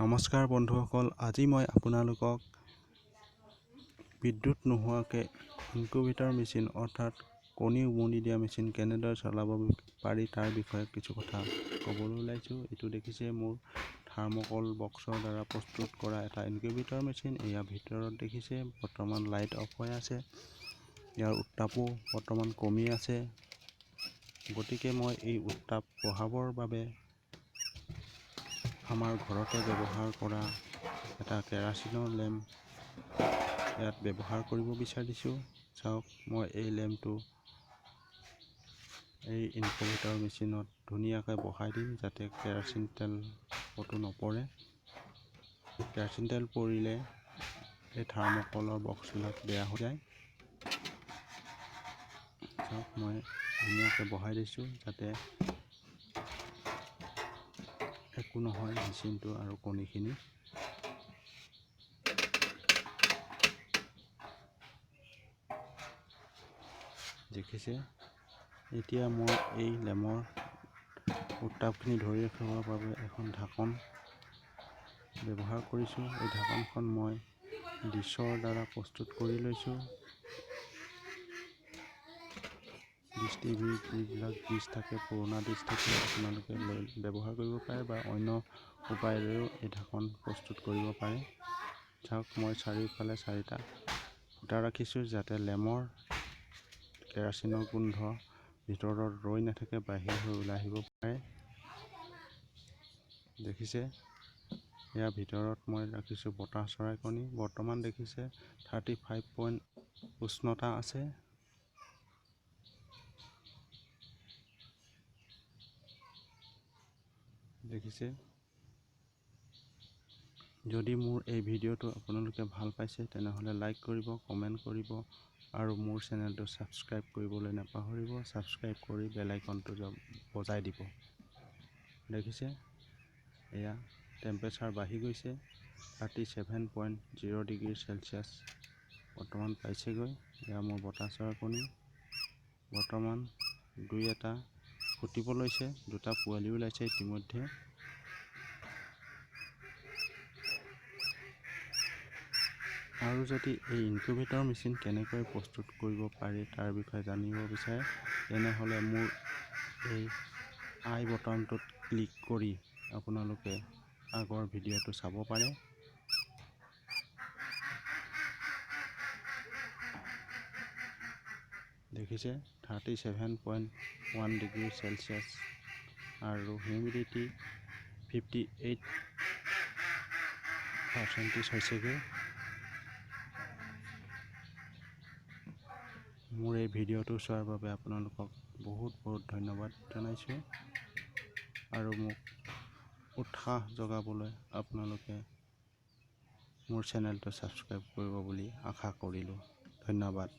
নমস্কাৰ বন্ধুসকল, আজি মই আপোনালোকক বিদ্যুৎ নোহোৱাকৈ ইনকিউবেটৰ মেচিন অৰ্থাৎ কণী উমনি দিয়া মেচিন কেনেদৰে চলাব পাৰি তাৰ বিষয়ে কিছু কথা ক'বলৈ ওলাইছোঁ। এইটো দেখিছে মোৰ থাৰ্মকল বক্সৰ দ্বাৰা প্ৰস্তুত কৰা এটা ইনকিউবেটৰ মেচিন। এয়া ভিতৰত দেখিছে বৰ্তমান লাইট অফ হৈ আছে, ইয়াৰ উত্তাপো বৰ্তমান কমি আছে। গতিকে মই এই উত্তাপ বঢ়াবৰ বাবে আমাৰ ঘৰতে ব্যৱহাৰ কৰা এটা কেৰাচিনৰ লেম্প ইয়াত ব্যৱহাৰ কৰিব বিচাৰিছোঁ। চাওক, মই এই লেম্পটো এই ইনকিউবেটৰ মেচিনত ধুনীয়াকৈ বহাই দিম যাতে কেৰাচিন তেল ক'তো নপৰে। কেৰাচিন তেল পৰিলে এই থাৰ্মকলৰ বক্সবিলাক বেয়া হৈ যায়। চাওক, মই ধুনীয়াকৈ বহাই দিছোঁ যাতে একো নহয় মেচিনটো আৰু কণীখিনি। দেখিছে, এতিয়া মই এই লেমৰ উত্তাপখিনি ধৰি ৰাখিবৰ বাবে এখন ঢাকন ব্যৱহাৰ কৰিছোঁ। এই ঢাকনখন মই ডিছৰ দ্বাৰা প্ৰস্তুত কৰি লৈছোঁ। ডিছ টিভিৰ যিবিলাক ডিছ থাকে, পুৰণা ডিছ থাকে, আপোনালোকে লৈ ব্যৱহাৰ কৰিব পাৰে বা অন্য উপায়েৰেও এই ঢাকন প্ৰস্তুত কৰিব পাৰে। চাওক, মই চাৰিওফালে চাৰিটা ফুটা ৰাখিছোঁ যাতে লেমৰ কেৰাচিনৰ গোন্ধ ভিতৰত ৰৈ নাথাকে, বাহিৰ হৈ ওলাই আহিব পাৰে। দেখিছে, ইয়াৰ ভিতৰত মই ৰাখিছোঁ বতাহ চৰাই কণী। বৰ্তমান দেখিছে 35 পইণ্ট উষ্ণতা আছে। দেখিছে, যদি মোৰ এই ভিডিঅ'টো আপোনালোকে ভাল পাইছে তেনেহ'লে লাইক কৰিব, কমেণ্ট কৰিব আৰু মোৰ চেনেলটো ছাবস্ক্ৰাইব কৰিবলৈ নাপাহৰিব। ছাবস্ক্ৰাইব কৰি বেল আইকনটো বজাই দিব। দেখিছে, এয়া টেম্পাৰেচাৰ বাঢ়ি গৈছে, 37.0 ডিগ্ৰী চেলচিয়াছ বৰ্তমান পাইছেগৈ। এয়া মোৰ বতাহ চৰাই কণী বৰ্তমান দুই এটা ফুটিব লৈছে, দুটা পোৱালি ওলাইছে ইতিমধ্যে। আৰু যদি এই ইনকিউবেটৰ মেচিন কেনেকৈ প্ৰস্তুত কৰিব পাৰি তাৰ বিষয়ে জানিব বিচাৰে তেনেহ'লে মোৰ এই আই বটনটোত ক্লিক কৰি আপোনালোকে আগৰ ভিডিঅ'টো চাব পাৰে। দেখিছে 37.1 ডিগ্ৰী চেলচিয়াছ আৰু হিউমিডিটি 58% হৈছেগৈ। মোৰ এই ভিডিঅ'টো চোৱাৰ বাবে আপোনালোকক বহুত বহুত ধন্যবাদ জনাইছোঁ আৰু মোক উৎসাহ যোগাবলৈ আপোনালোকে মোৰ চেনেলটো ছাবস্ক্ৰাইব কৰিব বুলি আশা কৰিলোঁ। ধন্যবাদ।